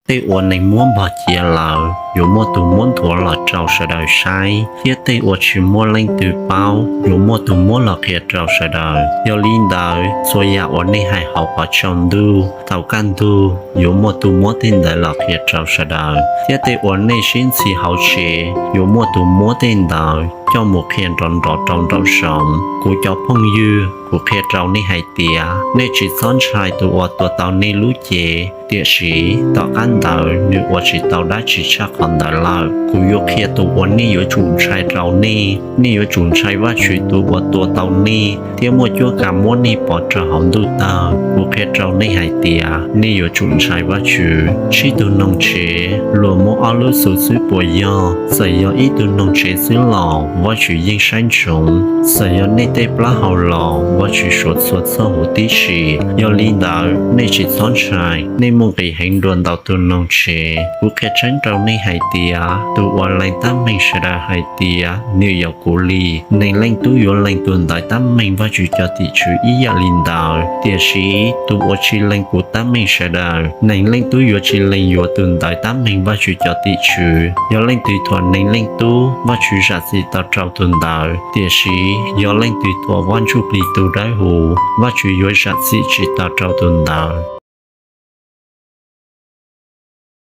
Tej uas neeg muab npog cia lawm yuav muaj tus muab nthuav los rau sawv daws saib, thiab tej uas tsis muaj leej twg paub yuav muaj tus muab los qhia rau sawv daws. Yog li ntawd, txhua yam uas nej hais hauv qhov tsaus ntuj, thaum kaj ntug yuav muaj tus muab tej ntawd los qhia rau sawv daws, thiab tej uas nej sib ntxhi hauv tsev yuav muaj tus muab tej ntawd coj mus qhia nrov nrov rau nraum zoov. Kuv cov phooj ywg, kuv qhia rau nej hais tias, nej tsis txhob ntshai tus uas tua tau nej lub cev, tiam sis tom qab ntawd nws ua tsis tau dab tsi tshaj qhov ntawd lawm. Kuv yuav qhia tus uas nej yuav tsum ntshai rau nej. Nej yuav tsum ntshai Vajtswv tus uas tua tau nej thiab muaj cuab kav muab nej pov rau hauv ntuj tawg. Kuv qhia rau nej hais tias, nej yuav tsum ntshai Vajtswv. Sib tug noog tsev luag muab ob lub xu xwb puas yog? Txawm yog ib tug noog tsev xwb los Vajtswv yeej saib ntsoov. Txawm yog nej tej plaub hau los Vajtswv suav txhua txoj huv tib si. Yog li ntawd, nej tsis txhob ntshai, nej muaj nqis heev dua ntau tug noog tsev. Kuv qhia tseeb rau nej hais tias, tus uas lees tab meeg sawv daws hais tias nws yog kuv li, Neeg Leej Tub yuav lees tus ntawd tab meeg Vajtswv cov tim tswv ib yam li ntawd. Tiam sis tus uas tsis lees kuv tab meeg sawv daws, Neeg Leej Tub yuav tsis lees yuav tus ntawd tab meeg Vajtswv cov tim tswv. Yog leej twg thuam Neeg Leej Tub, Vajtswv zam txim tau rau tus ntawd, tiam sis yog leej twg thuam Vaj Ntsujplig tus Dawb Huv, Vajtswv yuav zam txim tsis tau rau tus ntawd.